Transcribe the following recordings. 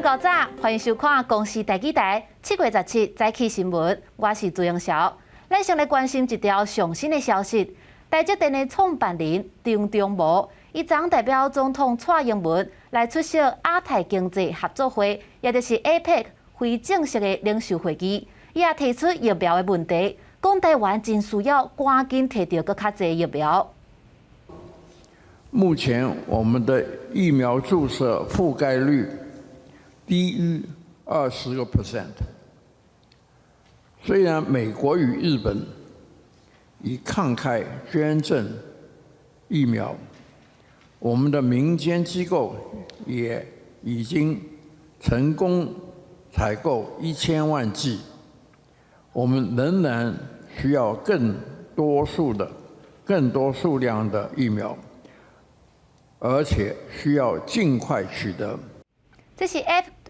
厚早，歡迎收看公視台語台7月17早起新聞，我是朱英韶。咱先來關心一條上新的消息，台積電的創辦人張忠謀，伊將代表總統蔡英文來出席亞太經濟合作會，也就是 APEC 非正式的領袖會議。伊也提出疫苗的問題，講台灣真需要趕緊提著閣較濟疫苗。目前我們的疫苗注射覆蓋率低於20%。雖然美國與日本已慷慨捐贈疫苗，我們的民間機構也已經成功採購1000萬劑，我們仍然需要更多數量的疫苗，而且需要盡快取得。這是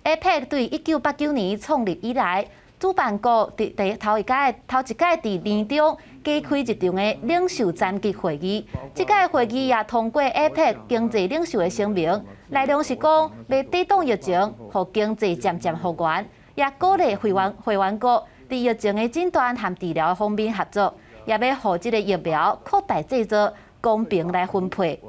APEC 對1989年創立以來，主辦國佇第頭一屆頭一屆佇年中加開一場的領袖層級會議。這屆會議也通過 APEC 經濟領袖的聲明，內容是講欲抵擋疫情，予經濟漸漸復原，也鼓勵會員國佇疫情的診斷和治療方面合作，也欲予這个疫苗擴大製造，公平來分配。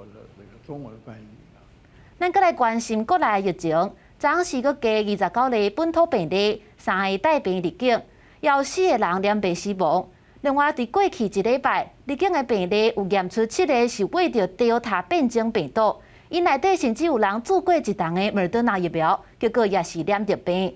咱閣來關心國內疫情。昨昏閣加29例本土病例，三个帶病入境，有四个人染病死亡。另外，佇過去一禮拜，入境的病例有驗出七个是秽著 Delta 變種病毒，𪜶內底甚至有人注過一筒的莫德納疫苗，結果也是染著病。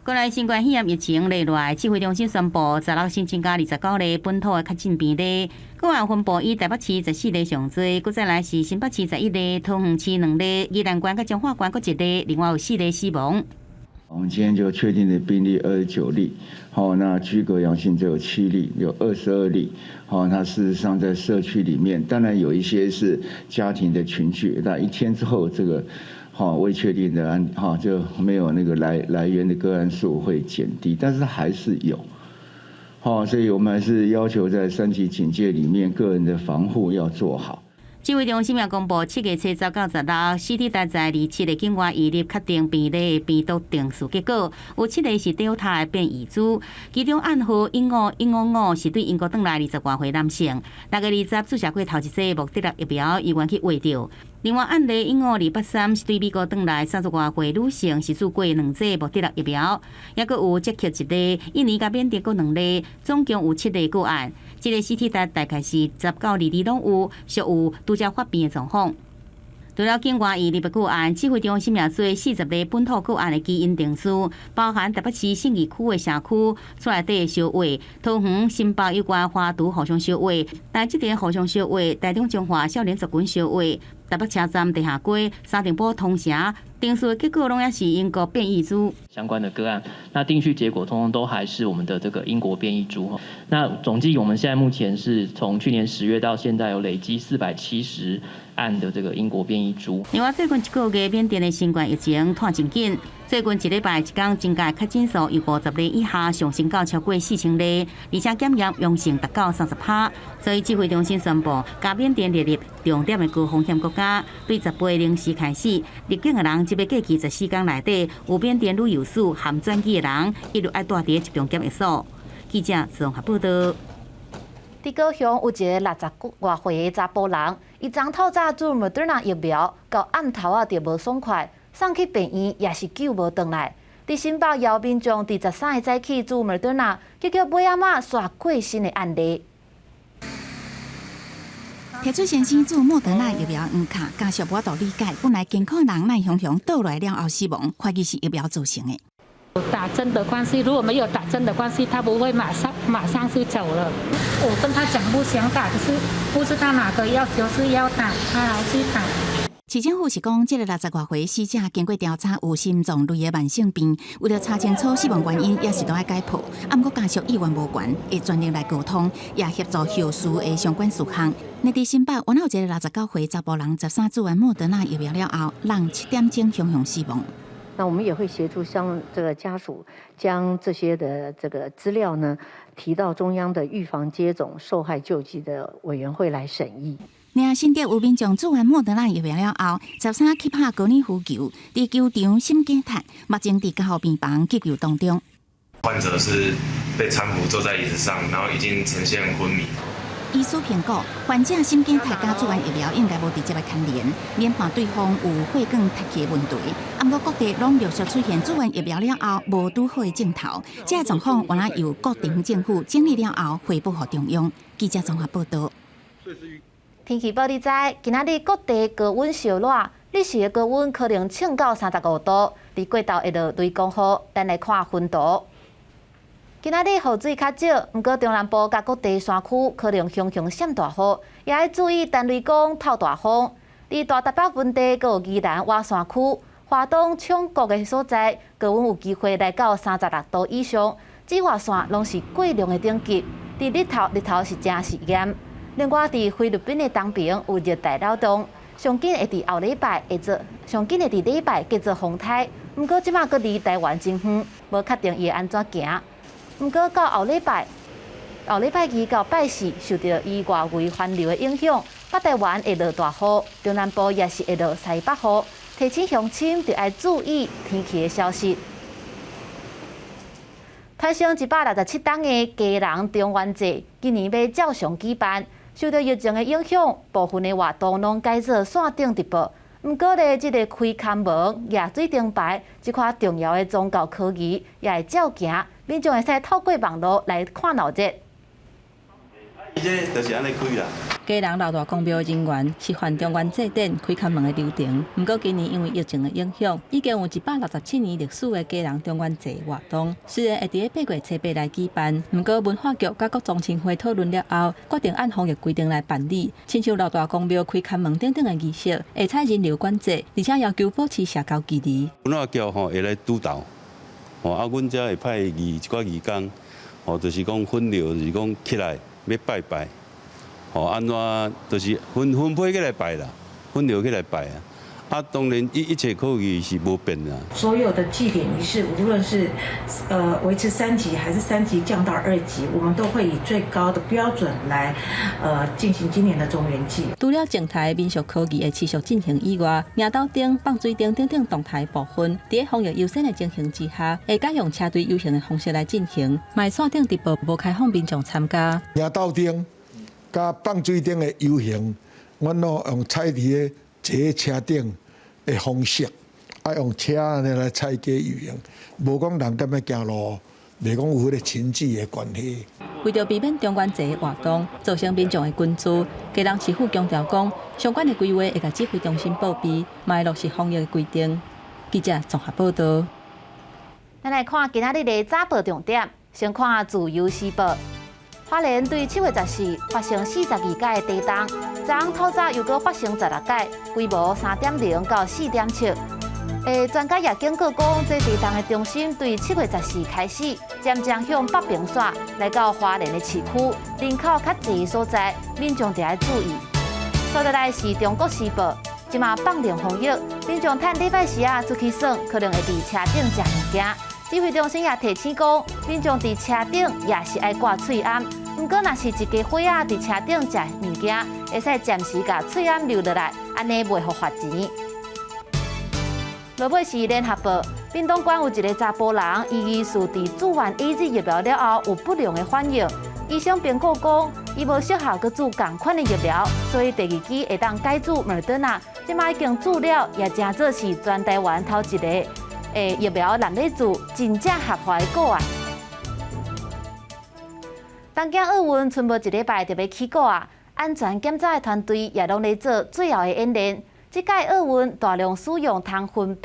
國內新冠肺炎疫情連來，指揮中心宣布，16新增加29例本土的確診病例，個案分布以台北市14例上濟，閣再來是新北市11例，桃園市兩例，宜蘭縣佮彰化縣各一例，另外有四例死亡。我們今天就確定的病例29例，好，那居隔陽性只有七例，有22例，好，那事實上在社區裡面，當然有一些是家庭的群聚，但一天之後這個。好，未確定的案，哈就沒有那個來源的個案數會減低，但是還是有，好，所以我們還是要求在三級警戒裡面，個人的防護要做好。指揮中心也公布，7月初十到十六，死佇台在27个境外移入確定病例的病毒定序結果，有七个是 Delta 的變異株，其中案號15155是對英國轉來20外歲男性，6月20注射過頭一劑莫德納疫苗，猶原去穢著。另外案例15283是對美國轉來30外歲女性，是注過兩劑莫德納疫苗，抑閣有捷克一例，印尼佮緬甸閣兩例，總共有七例個案。這个 CT 值大概是10到22攏有，屬有拄才發病的狀況。除了境外移入的個案，指揮中心也做40例本土個案的基因定序，包含台北市信義區的社區厝內底的相會，桃園新北有關華都互相相會，台積電互相相會，台中彰化少年族群相會，台北車站地下街、三重埔通城，定序的結果攏也是英國變異株相關的個案，那定序結果通通都還是我們的這個英國變異株。那總計我們現在目前是從去年10月到現在有累積470案的這個英國變異株。另外，最近一個月緬甸的新冠疫情拖真緊，最近一禮拜一工增加確診數由50例以下上升到超過4000例，而且檢驗陽性達到30趴。所以指揮中心宣布，共緬甸列入重點的高風險國家，對18零時開始，入境的人這欲過去14工內底有緬甸旅遊史含轉機的人，一律愛蹛佇集中檢疫所。記者綜合報道。佇高雄有一个60外歲的查埔人，伊昨透早注莫德納疫苗，到暗頭仔就無爽快，送去病院也是救無轉來。佇新北有民眾佇13日早起注莫德納，結果尾仔仔煞過身的案例。提出先生注莫德納疫苗黃卡，家屬無法度理解，本來健康人哪會雄雄倒落來了後死亡，懷疑是疫苗造成的。打針的關係，如果沒有打針的關係，他不會馬上馬上就走了。我跟他講不想打，可是不知道哪個要就是要打，他還去打。市政府是講，這个60外歲死者經過調查有心臟類的慢性病，為了查清楚死亡原因，也是都愛解剖。啊，毋過家屬意願無懸，會全力來溝通，也協助後續的相關事項。佇佇新北，原來有一个69歲查埔人，13注完莫德納疫苗了後，人7點鐘雄雄死亡。那我們也會協助相這個家屬將這些的這個資料呢，提到中央的預防接種受害救濟的委員會來審議。領新竹有民眾注完莫德納疫苗了後，13去拍高爾夫球，佇球場心梗塞，目前佇加護病房急救當中。患者是被攙扶坐在椅子上，然後已經呈現昏迷。醫師評估，患者心梗塞佮注完疫苗應該無直接的牽連，免判對方有血管塌起的問題。啊，毋過各地攏陸續出現注完疫苗了後無拄好的症頭，這個狀況原來由各地方政府整理了後回報予中央。記者綜合報道。天氣報你知，今仔日各地高溫燒熱，日時的高溫可能衝到35度，佇過晝會落雷公雨。咱來看雲圖。今仔日雨水較少，毋過中南部佮各地山區可能雄雄閃大雨，也愛注意陳雷公透大風。佇大台北盆地，閣有宜蘭外山區、花東沖國的所在，高溫有機會來到36度以上，紫外線攏是過量的等級。佇日頭，日頭是誠刺眼。另外，佇菲律賓的東邊有熱帶擾動，上緊會佇後禮拜會做，上緊會佇禮拜結做風颱。毋過這馬閣離台灣真遠，無確定伊會按怎行。毋過到後禮拜，後禮拜二到拜四，受著伊外圍環流的影響，北台灣會落大雨，中南部也是會落西北雨。提醒鄉親著愛注意天氣的消息。傳承167冬的基隆中元節，今年欲照常舉辦，受著疫情的影響，部分的活動攏改做線頂直播。毋過咧，這個開龕門、舉水燈牌這款重要的宗教科儀，也會照行，民眾會使透過網路來看鬧熱。伊這就是按呢開啦。基隆老大公廟人員習慣中元祭典開龕門的流程，毋過今年因為疫情的影響，已經有167年歷史的基隆中元祭活動，雖然會佇8月初8來舉辦，毋過文化局佮各宗親會討論了後，決定按防疫規定來辦理。親像老大公廟開龕門等等的儀式，會採人流管制，而且要求保持社交距離。文化局吼會來督導，吼啊，阮遮會派一寡義工，吼就是講分流，就是講起來欲拜拜，吼按怎就是分分批起來拜啦，分流起來拜啊。啊，當然一切科儀是無變啦。所有的祭典儀式，無論是維持三級還是三級降到2級，我們都會以最高的標準來進行今年的中元祭。除了靜態民俗科儀會持續進行以外，迎斗燈、放水燈等等動態部分，佇防疫優先的情形之下，會改用車隊遊行的方式來進行，嘛線頂直播無開放民眾參加。迎斗燈佮放水燈的遊行，阮攏用採佇个坐車頂的方式，愛用車按呢來採過遊行，無講人踮咧行路，袂講有彼個群聚的關係。為著避免中元節的活動造成民眾的群聚，基隆市府強調講，相關的規劃會共指揮中心報備，嘛會落實防疫的規定。記者綜合報道。咱來看今仔日的早報重點，先看自由時報。花蓮對7月14發生42改的地動，昨昏透早又閣發生16改，規模3.0到4.7。專家也警告講，這地動的中心對7月14開始，漸漸向北邊徙，來到花蓮的市區，人口較濟的所在，民眾著愛注意。接落來是中國時報，這馬放量防疫，民眾趁禮拜四啊出去耍，可能會佇車頂食物件。指揮中心也提醒講，民眾佇車頂也是愛掛喙罨。毋過，若是一家伙仔佇車頂食物件，會使暫時共喙罨留落來，按呢袂予罰錢。落尾是聯合報，屏東縣有一个查埔人，伊疑似佇注完 AZ 疫苗了後有不良的反應，醫生評估講，伊無適合閣注仝款的疫苗，所以第二劑會當改注莫德納。這馬已經注了，也誠做是全台灣頭一个疫苗濫咧注真正合法的個案。東京奧運賰無一禮拜就欲起鼓啊！安全檢查的團隊也攏咧做最後的演練。這屆奧運大量使用通分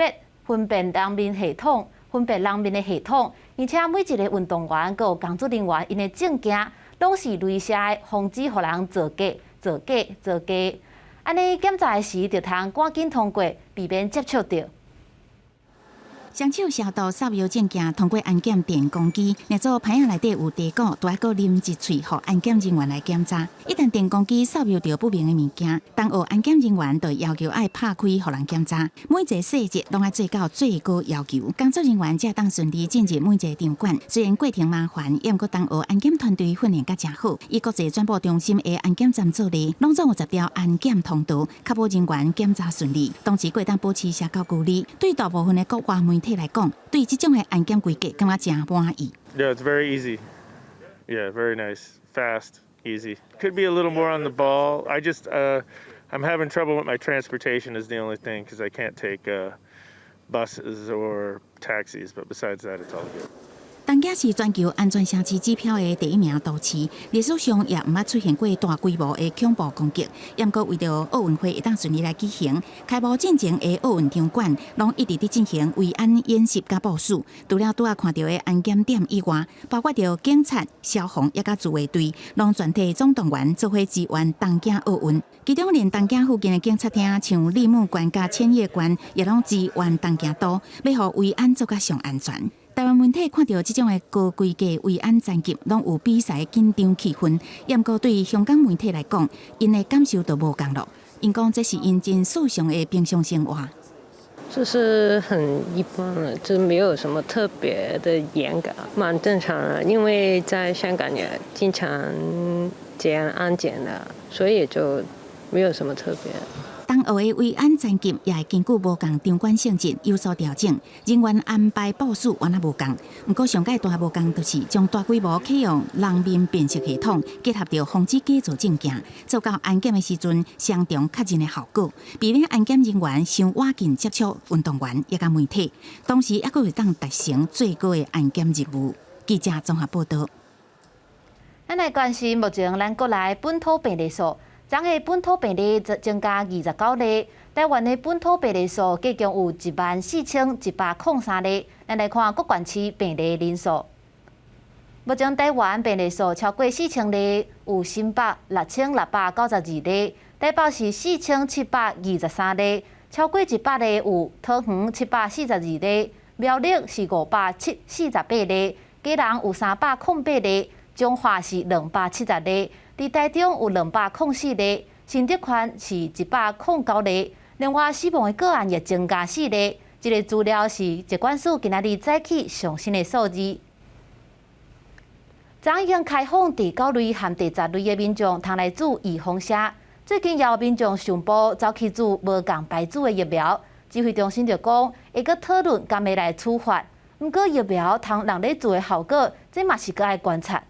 辨人面系統、分辨人面的系統，而且每一个運動員閣有工作人員，𪜶的證件攏是鐳射的，防止予人造假、造假、造假。按呢檢查的時，就通趕緊通過，避免接觸著。雙手消毒掃描證件，通過安檢電光機，若做牌仔內底有茶果，都愛閣啉一喙，予安檢人員來檢查。一旦電光機掃描著不明的物件，東奧安檢人員就要求愛拍開予人檢查。每一个細節攏愛做到最高要求，工作人員才當順利進入每一個場館。雖然過程麻煩，猶毋過東奧安檢團隊訓練甲誠好。以國際轉播中心的安檢站做例，攏總有10條安檢通道，確保人員檢查順利，同時會當保持社交距離。對大部分的國外媒體來講，對這種的安檢規格感覺誠滿意。 Yeah, it's very easy. Yeah, very nice, fast, easy. Could be a little more on the ball. I'm having trouble with my transportation is the only thing because I can't take buses or taxis. But besides that, it's all good. 東京是全球安全城市指標的第一名都市，歷史上也毋捌出現過大規模的恐怖攻擊。毋過為著奧運會會當順利來舉行，開幕進前的奧運場館攏一直佇進行維安演習佮部署。除了拄仔看著的安檢點以外，包括著警察、消防抑佮自衛隊，攏全體總動員做伙支援東京奧運。其中連東京附近的警察廳，像櫪木關佮千葉縣，也攏支援東京都，欲予維安做較上安全。台灣媒體看著這種的高規格維安層級，攏有比賽緊張氣氛。毋過對香港媒體來講，𪜶的感受就無仝囉。𪜶講這是𪜶真素常的平常生活。就是很一般了，就沒有什麼特別的嚴格，蠻正常的。因為在香港也經常這樣安檢的，所以就沒有什麼特別。東奧的維安層級也會根據無仝場館性質有所調整，人員安排部署原來無仝。毋過上蓋大無仝就是將大規模啟用人面辨識系統，結合著防止假造證件，做到安檢的時陣雙重確認的效果，避免安檢人員傷倚近接觸運動員抑佮媒體，同時猶閣會當達成最高的安檢任務。記者綜合報導。咱來關心目前咱國內本土病例數。昨昏本土病例增加29例，台灣的本土病例數計共有14,103例。咱來看各縣市病例人數。目前台灣病例數超過4000例，有新北6692例，台北市4723例，超過100例有桃園742例，苗栗是548例，基隆有308例，彰化是270例。佇台中有204例，新竹縣是109例，另外死亡的個案也增加四例。這個資料是疾管署今仔日早起上新的數字。昨已經開放第九類和第十類的民眾通來注預防射。最近也有民眾上報走去注無仝牌子的疫苗，指揮中心就講會閣討論敢會來處罰。毋過疫苗通人咧注的效果，這嘛是閣愛觀察。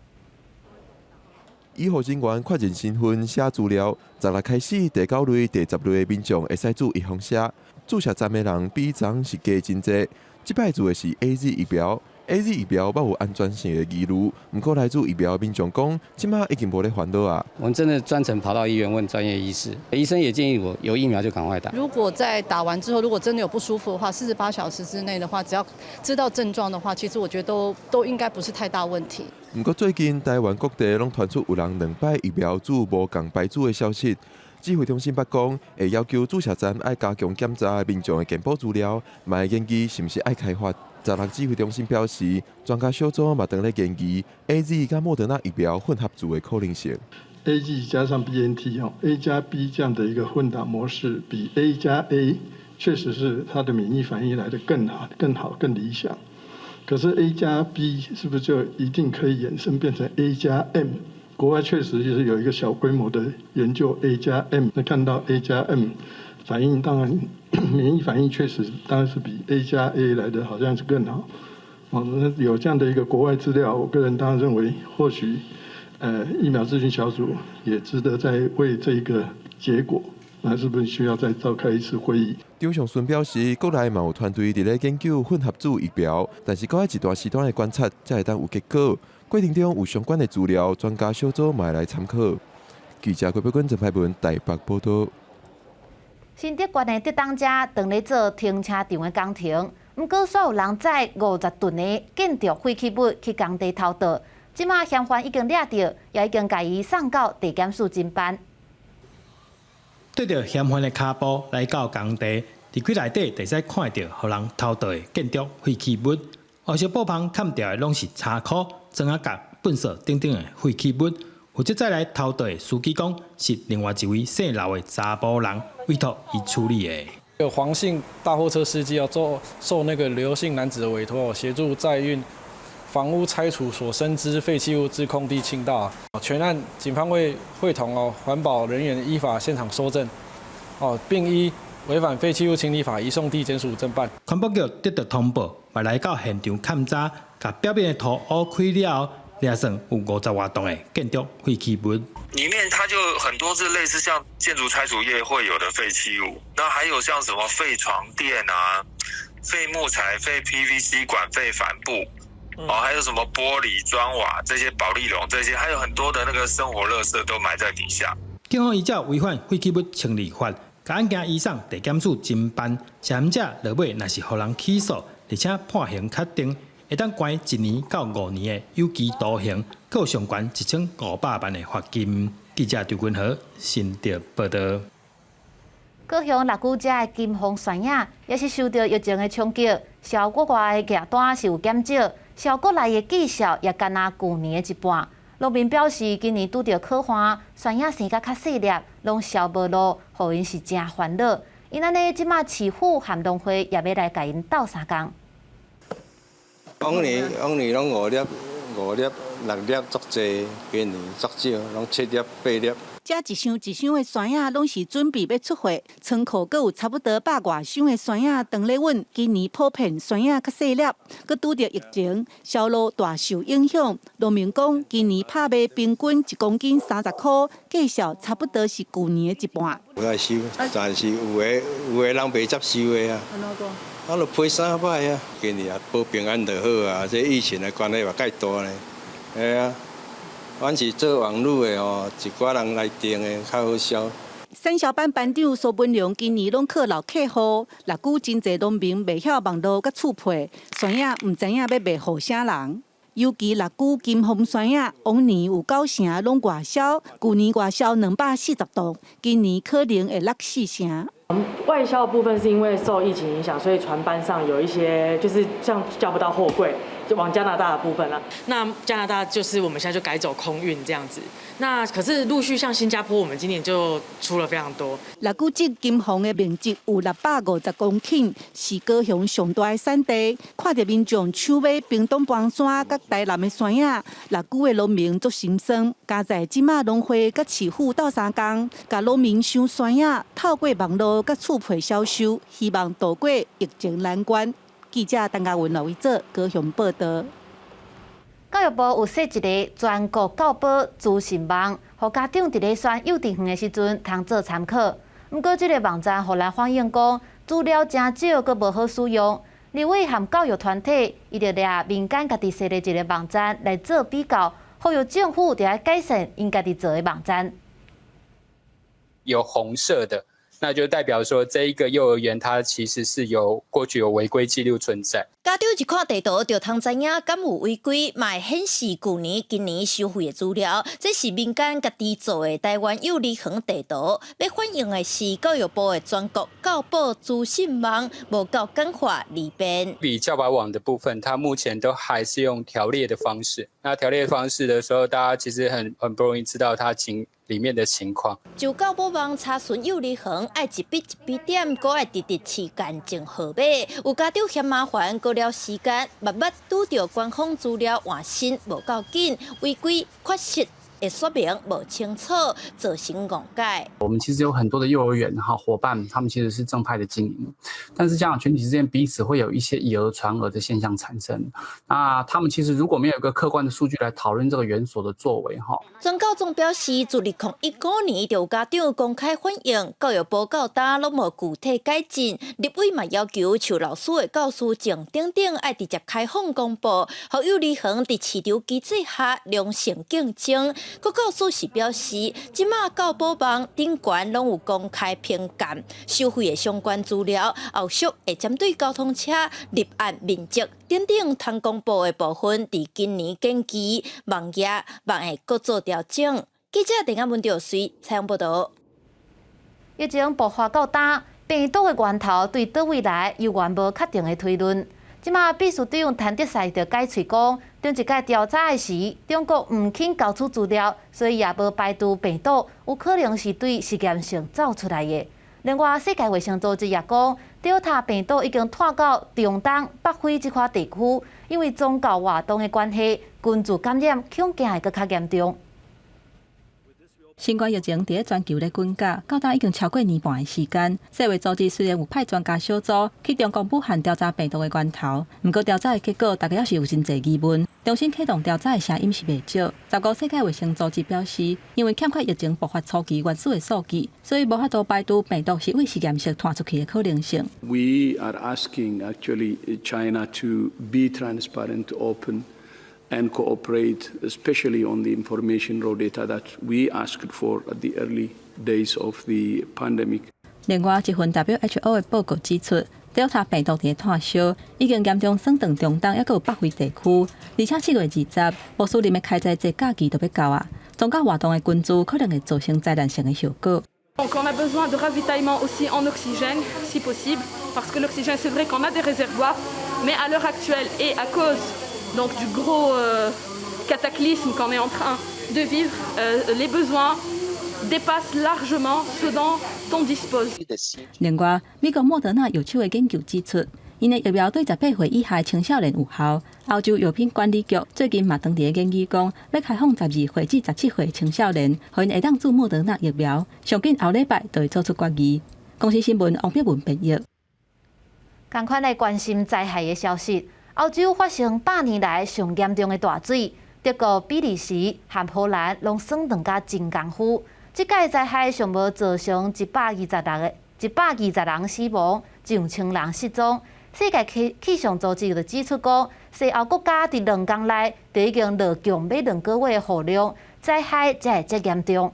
醫護人員確認身份、寫資料，十六開始，第九類、第十類的民眾會使注預防射。注射站的人比昨是加真濟。這擺注的是 AZ 疫苗，AZ 疫苗猶有安全性的疑慮。毋過來注疫苗的民眾講，這馬已經無咧煩惱啊。我們真的專程跑到醫院問專業醫師，醫生也建議我有疫苗就趕快打。如果在打完之後，如果真的有不舒服的話，48小時之內的話，只要知道症狀的話，其實我覺得都應該不是太大問題。毋過最近台灣各地攏傳出有人兩擺疫苗注無仝牌子的消息，指揮中心捌講會要求注射站愛加強檢查民眾的健保資料，嘛會研究是毋是愛開罰。十六指揮中心表示，專家小組嘛正咧研究 AZ 佮莫德納疫苗混合注的可能性。 AZ 加上 BNT 哦，A 加 B 這樣的一個混打模式，比 A 加 A 確實是它的免疫反應來得更好、更好、更理想。可是 A 加 B 是不是就一定可以衍生變成 A 加 M？國外確實就是有一個小規模的研究 A 加 M，那看到 A 加 M 反應，當然免疫反應確實當然是比 A 加 A 來的好像是更好。哦，那有這樣的一個國外資料，我個人當然認為或許，疫苗諮詢小組也值得再為這個結果，那是不是需要再召開一次會議？張上淳表示，國內嘛有團隊佇咧研究混合注疫苗，但是閣愛一段時段的觀察，才會當有結果。過程中有相關的資料，專家小組嘛會來參考。記者郭碧君、陳派文台北報導。新竹縣的竹東遮正咧做停車場的工程，毋過煞有人載50噸的建築廢棄物去工地偷倒，這馬嫌犯已經掠著，也已經共伊送到地檢署偵辦。綴著嫌犯的跤步來到工地，佇佇櫃內底會使看著予人偷盜的建築廢棄物，烏色布帆崁牢的攏是柴箍、磚仔角、糞埽等等的廢棄物。負責載來偷盜的司機講，是另外一位姓劉的查埔人委託伊處理的。有黃姓大貨車司機要做受那個劉姓男子的委託，協助載運房屋拆除所生之廢棄物至空地傾倒。全案警方會會同哦環保人員依法現場搜證，哦並依違反廢棄物清理法移送地檢署偵辦。環保局得到通報，嘛來到現場勘查，共表面的塗烏開了後，量算有50外棟的建築廢棄物。裡面它就很多是類似像建築拆除業會有的廢棄物，那還有像什麼廢床墊啊、廢木材、廢 PVC 管、廢帆布，哦，還有什麼玻璃、磚瓦這些保麗龍這些，還有很多的那個生活垃圾都埋在底下。警方依照違反廢棄物清理法，共案件移送地檢署偵辦，涉嫌者落尾若是予人起訴，而且判刑確定，會當關1年到5年的有期徒刑，閣有上懸1500萬的罰金。記者張君和新竹報導。高雄六龜遮的金鳳酸葉也是受著疫情的衝擊，銷國外的訂單是有減少，銷國內的寄銷也干焦舊年的一半。農民表示，今年拄著苦旱，酸葉生甲較細粒，攏銷無路，予𪜶是誠煩惱。𪜶按呢，這馬市府和農會也欲來共𪜶鬥相共。往年往年攏五粒、五粒、六粒足濟，今年足少，攏七粒、八粒。這一箱一箱的酸葉攏是準備欲出貨，倉庫閣有差不多百外箱的酸葉等咧運。今年普遍酸葉較細粒，閣拄著疫情，銷路大受影響。農民講，今年拍賣平均1公斤30箍，價數差不多是舊年的一半。有愛收，但是有的有的人袂接受的啊。啊，就批三擺啊！今年也保平安就好啊，這疫情的關係嘛蓋大呢，嘿啊。阮是做網路的吼，一寡人來訂的較好銷。產銷班班長蘇文良今年攏靠老客戶，六龜真濟農民袂曉網路佮厝配，酸葉毋知影欲賣予啥人。尤其六龜金鳳酸葉，往年有九成攏外銷，舊年外銷240噸，今年可能會落四成。外銷的部分是因為受疫情影響，所以船班上有一些就是像叫不到貨櫃，就往加拿大的部分啦。那加拿大就是我們現在就改走空運這樣子。那可是陸續像新加坡，我們今年就出了非常多。六龜鎮金鳳的面積有650公頃，是高雄上大的產地。看著民眾搶買屏東磐山佮台南的酸葉，六龜的農民足心酸。佳哉這馬農會佮市府鬥相共，共農民收酸葉，透過網路佮厝配銷售，希望渡過疫情難關。記者陳嘉文、劉維哲高雄報導。教育部有設一个全國教保資訊網，予家長佇咧選幼稚園的時陣通做參考。毋過，這个網站予人反映講資料誠少，閣無好使用。立委和教育團體，伊就掠民間家己設的一个網站來做比較，呼籲政府著愛改善𪜶家己做的網站。有紅色的，那就代表說這一個幼兒園它其實是有過去有違規記錄存在。家長一看地圖就通知影，敢有違規，嘛會顯示舊年、今年收費的資料。這是民間家己做的台灣幼兒園地圖，欲反映的是教育部的全國教保資訊網無夠簡化利便。比教保網的部分，它目前都還是用條列的方式。那條列方式的時候，大家其實很不容易知道它裡面的情況。就教保網查詢幼兒園，愛一筆一筆點，閣愛直直試驗證號碼。有家長嫌麻煩，過了時間，密密拄著官方資料換新無夠緊，違規缺失的說明無清楚，造成誤解。我們其實有很多的幼兒園哈夥伴，他們其實是正派的經營，但是家長群體之間彼此會有一些以訛傳訛的現象產生。那他們其實如果沒有一個客觀的數據來討論這個園所的作為，哈。全教總表示，自2015年就有家長公開反映，教育部到今攏無具體改進。立委嘛要求，像老師的教師證等等，愛直接開放公布，予幼兒園佇市場機制下良性競爭。閣教師是表示，這馬教保網頂懸攏有公開評鑑收費的相關資料，後續會針對交通車入案面積等等通公布的部分，佇今年建機網頁嘛會閣做調整。記者鄭亞文、趙隨採訪報導。疫情爆發到今，病毒的源頭對佗位來，猶原無確定的推論。這馬秘書長譚德塞就解喙講，頂一擺調查的時，中國毋肯交出資料，所以也無排除病毒有可能是對實驗室走出來的。另外，世界衛生組織也講，德爾塔病毒已經湠到中東、北非這塊地區，因為宗教活動的關係，群聚感染恐驚會閣較嚴重。新冠疫情佇咧全球咧滾絞，到今已經超過年半的時間。世衛組織雖然有派專家小組去中國武漢調查病毒的源頭，毋過調查的結果，大家猶是有真濟疑問。重新啟動調查的聲音是袂少。15世界衛生組織表示，因為欠缺疫情爆發初期原始的數據，所以無法度排除病毒是對實驗室傳出去的可能性。 We are asking actually China to be transparent, open, and cooperate, especially on the information raw data that we asked for at the early days of the pandemic. 另外，一份 WHO 的報告指出，德爾塔病毒佇咧湠燒，已經嚴重損斷中東，猶閣有北非地區。而且7月20，穆斯林的開齋節假期就欲到啊，宗教活動的群聚可能會造成災難性的後果。 Donc on a besoin de ravitaillement aussi en oxygène, si possible, parce que l'oxygène, c'est vrai qu'on a des réservoirs, mais à l'heure actuelle et à cause donc du gros cataclysme qu'on est en train de vivre, les besoins dépassent largement ce dont on dispose. 另外，美國莫德納藥廠的研究指出，𪜶的疫苗對18歲以下青少年有效。歐洲藥品管理局最近嘛當佇咧研議講，欲開放12歲至17歲青少年，予𪜶會當注莫德納疫苗。上緊後禮拜就會做出決議。公視新聞王碧文編譯。仝款來關心災害的消息，歐洲發生100年來上嚴重的大水，德國、比利時和荷蘭攏損斷甲真艱苦。這擺災害上無造成126個120人死亡，上千人失蹤。世界氣象組織就指出講，西歐國家佇2工內就已經落降欲2個月的雨量，災害才會遮嚴重。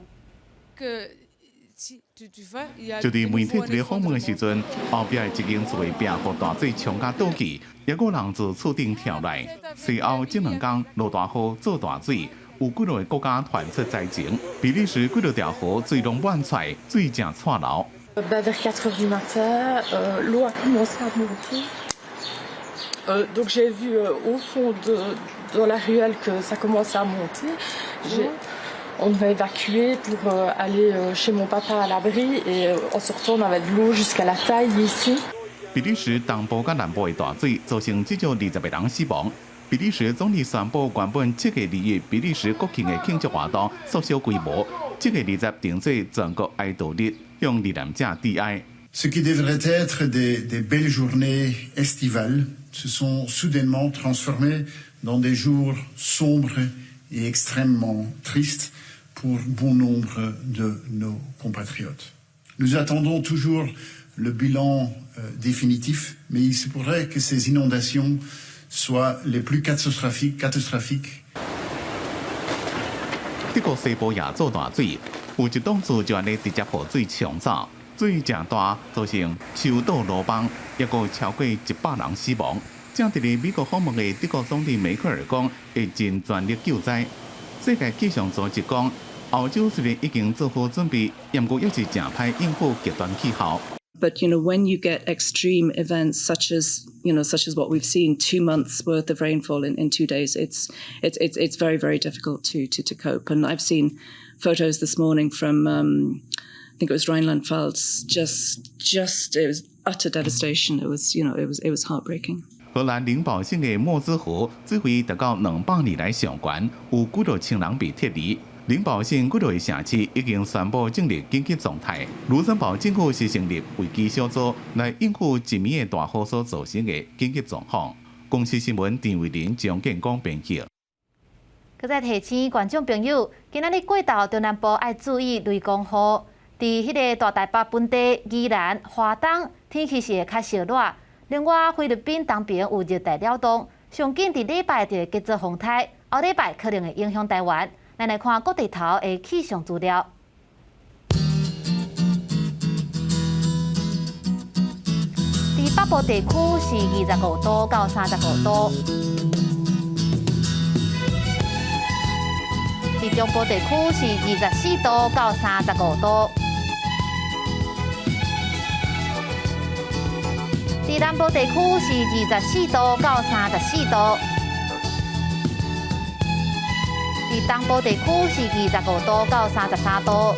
就佇媒體佇咧訪問的時陣，後壁的一間厝的壁予大水沖甲倒去，抑閣有人自厝頂跳來。西歐這2工落大雨做大水，有幾落個國家傳出災情。比利時幾落條河水攏滿出來，水誠掣流。 Vers 4 heures du matin, l'eau a commencé à monter. Donc j'ai vu au fond de la ruelle que ça commençait à monter. On devait évacuer pour aller chez mon papa à l'abri et en sortant on avait de l'eau jusqu'à la taille ici. 比利時東部佮南部的大水造成至少20個人死亡。比利時總理宣布，原本7月21比利時國慶的慶祝活動縮小規模，7月20定做全國哀悼日，向罹難者致哀。 Ce qui devrait être des belles journées estivales se sont soudainement transformées dans des jours sombres et extrêmement tristes pour bon nombre de nos compatriotes. Nous attendons toujours le bilan définitif, mais il se pourrait que ces inondations soient les plus catastrophiques. 德國西部也做大水，有一棟厝就按呢直接予水沖走，水誠大，造成樹倒路崩，抑閣超過100人死亡。正佇咧美國訪問的德國總理梅克爾講，會盡全力救災。世界氣象組織講，歐洲雖然已經做好準備，毋過猶是誠歹應付極端氣候。 But when you get extreme events such as what we've seen, 2 months worth of rainfall in 2 days, it's very, very difficult to cope. And I've seen photos this morning from I think it was Rheinland-Pfalz, just it was utter devastation. It was you know it was it was heartbreaking. 荷蘭靈寶省的莫茲河水位達到200年來上懸，有幾若千人被撤離。靈寶省幾落個城市已經宣布進入緊急狀態。盧森堡政府是成立危機小組來應付一暝的大雨所造成的緊急狀況。公視新聞陳慧琳、張建光編輯。閣再提醒觀眾朋友，今仔日過晝中南部愛注意雷公雨，佇彼个大台北盆地、宜蘭、花東天氣是會較燒熱。另外，菲律賓東邊有熱帶擾動，上緊佇禮拜就會結做風颱，後禮拜可能會影響台灣。咱來看各地頭的氣象資料。佇北部地區是25度到35度，佇中部地區是24度到35度。佇南部地區是24度到34度，佇東部地區是25度到33度，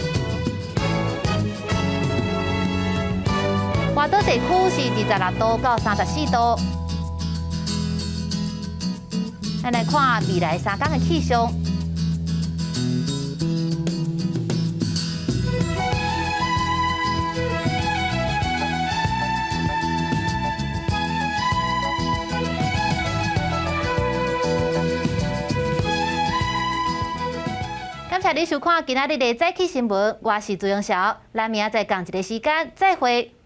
外島地區是26度到34度。咱來看未來3天的氣象。感謝你收看今仔日的早起新聞，我是朱永韶，咱明仔載仝一个時間再會。